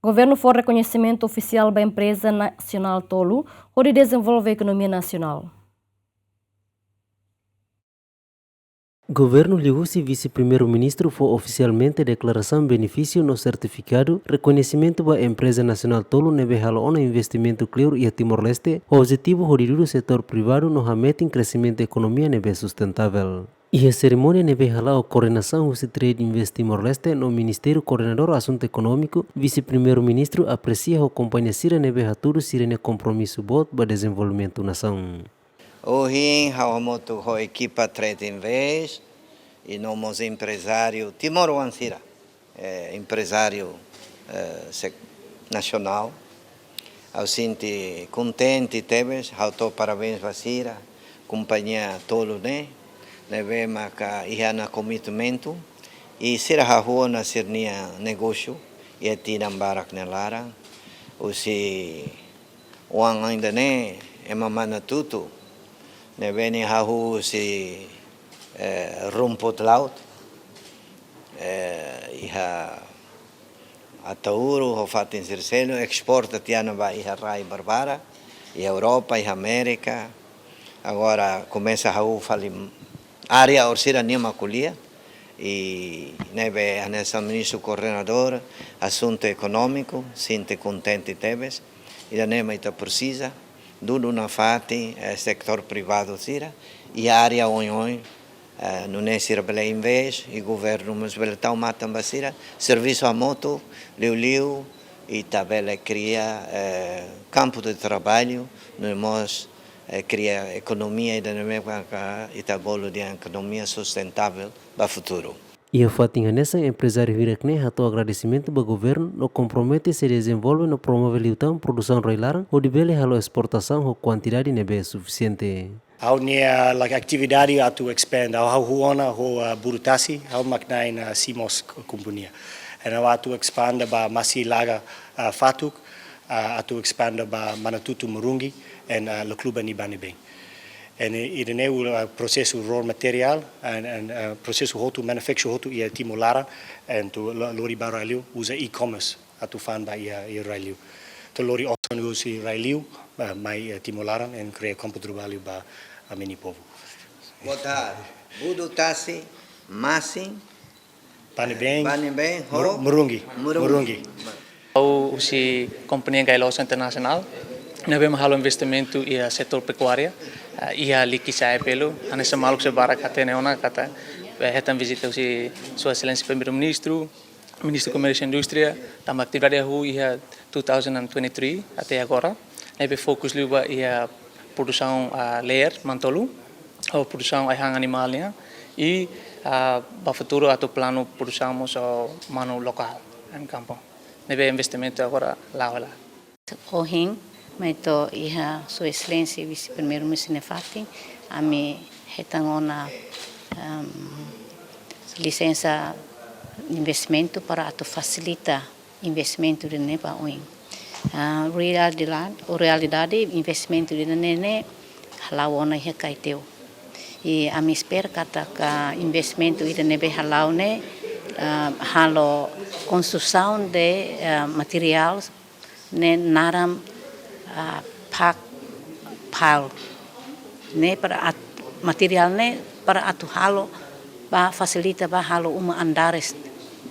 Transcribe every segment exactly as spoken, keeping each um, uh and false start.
Governu fó rekoñesimentu ofisiál ba empreza nasionál tolu hodi dezenvolve ekonomia nasionál. Governu liuhusi Vise-Primeiru-Ministru fó ofisialmente deklarasaun benefísiu no sertifikadu rekoñesimentu ba empreza nasionál tolu ne'ebé hala'o ona investimentu kleur iha Timor-Leste, objetivu hodi dudu setór privadu no hametin kresimentu ekonomia ne'ebé sustentável. Iha serimónia ne'ebé hala'o koordenasaun husi Trade Invest Timor-Leste no Ministériu Koordenadór Asuntu Ekonómiku, Vise-Primeiru-Ministru apresia ho kompañia sira ne'ebé hatudu sira-nia kompromisu boot ba dezenvolvimentu nasaun. Ohin ha'u hamutuk ho ekipa Trade Invest i no mós emprezáriu timoroan sira, eh, emprezáriu, eh, sek-, nasionál. Ha'u sente kontente tebes, ha'u hato'o parabéns ba sira, kompañia tolu ne'e, ne'ebé maka iha ona komitmentu, i sira hahú ona sira-nia negósiu iha tinan barak nia laran, husi oan ida-ne'e ema Manatutu, ne'ebé nia hahú husi, eh, rumput laut, eh, iha Ataúro, ho fatin sira seluk, esporta tiha ona ba iha rai barbarak, iha Europa, iha Amérika. Agora komesa hahú fali área orsida nia mak ko'alia, i ne'ebé hanesan Ministru Koordenadór Asuntu Ekonómiku, sente kontente tebes. Ida-ne'e mak ita presiza, dudu nafatin, eh, setór privadu sira, iha área oioin, eh, nune'e sira bele investe, i governu mós bele tau matan ba sira, servisu hamutuk, liuliu, ita bele kria, eh, kampu de traballu, no mós, eh, kria ekonomia ida-ne'ebé maka ita bolu dehan ekonomia sustentável ba futuru. Iha fatin hanesan, emprezáriu hirak-ne'e hato'o agradesimentu ba governu no kompromete sei dezenvolve no promove liután produsaun rai-laran hodi bele halo esportasaun ho kuantidade ne'ebé sufisiente. Ha'u-nia, like, atividade atu expand. Ha'u, ha'u hahú ona ho, ah, Budu Tasi, ha'u mak na'in, ah, Simos k-, kompañia. Entaun ha'u atu expand ba Masi Laga, ah, fatuk, ah, atu expand ba Manatutu Morunghi, and, ah, Lacluban Ibanibem. And i-, ida-ne'e, ah, prosesu raw material, and, and, ah, prosesu hotu, manufacture hotu iha Timor laran, and atu lo-, lori ba rai-li'ur, uza e-commerce atu fa'an ba iha, iha rai-li'ur. Atu lori osan husi rai-li'ur, ba, mai, eh, Timor laran, and kria kampu traballu ba, ah, ami-nia povu. Boa tarde. Budu Tasi, Masi, Ibanibem, Ibanibem, ho Mor-, Morunghi. Morunghi. Morunghi. Ha'u husi kompañia Gailosa Internasionál, ne'ebé mak halo investimentu iha setór pekuária, eh, iha Likisá, Epelu, hanesan maluk sira barak hatene ona katak, eh, hetan vizita husi Sua Exelénsia Primeiru-Ministru, Ministru Komérsiu Indústria, tanba atividade hahú iha two thousand and twenty-three até agora, ne'ebé fokus liu ba iha produsaun, ah, leer, manu-tolu, ho produsaun ai-han animál nian, i, ah, ba futuru atu planu produsaun mós ho manu lokál, em kampu. Ne'ebé investimentu agora la'o hela. Ohin, mai to'o iha Sua Exelénsia Vise-Primeiru-Ministru nia fatin, ami hetan ona, em, lisensa investimentu para atu fasilita investimentu ida-ne'e ba oin. Ah, realidade, realidade investimentu ida-ne'e ne'e hala'o ona iha Caeteo. I ami espera katak investimentu ida ne'ebé hala'o ne'e, ah, halo konstrusaun de, ah, materiál ne'e naran, ah, pak pal. Ne'e para at-, materiál ne'e para atu halo ba fasilita ba halo uma andares,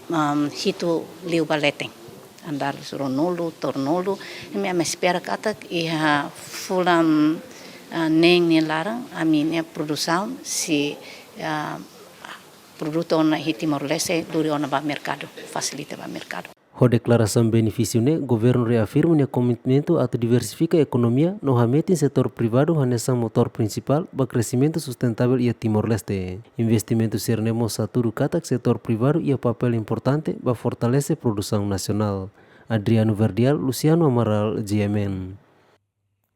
um, hitu liu ba leten. Andares ruanulu, tolunulu. Ami, ami espera katak iha fulan, ah, neen nia laran, ami-nia produsaun sei, ah, produtu ona iha Timor-Leste, lori ona ba merkadu, fasilita ba merkadu. Ho deklarasaun benefísiu ne'e, governu reafirma nia komitmentu atu diversifika ekonomia no hametin setór privadu hanesan motór prinsipál ba kresimentu sustentável iha Timor-Leste. Investimentu sira-ne'e mós hatudu katak setór privadu iha papél importante ba fortalese produsaun nasionál. Adriano Verdial, Luciano Amaral, G M N.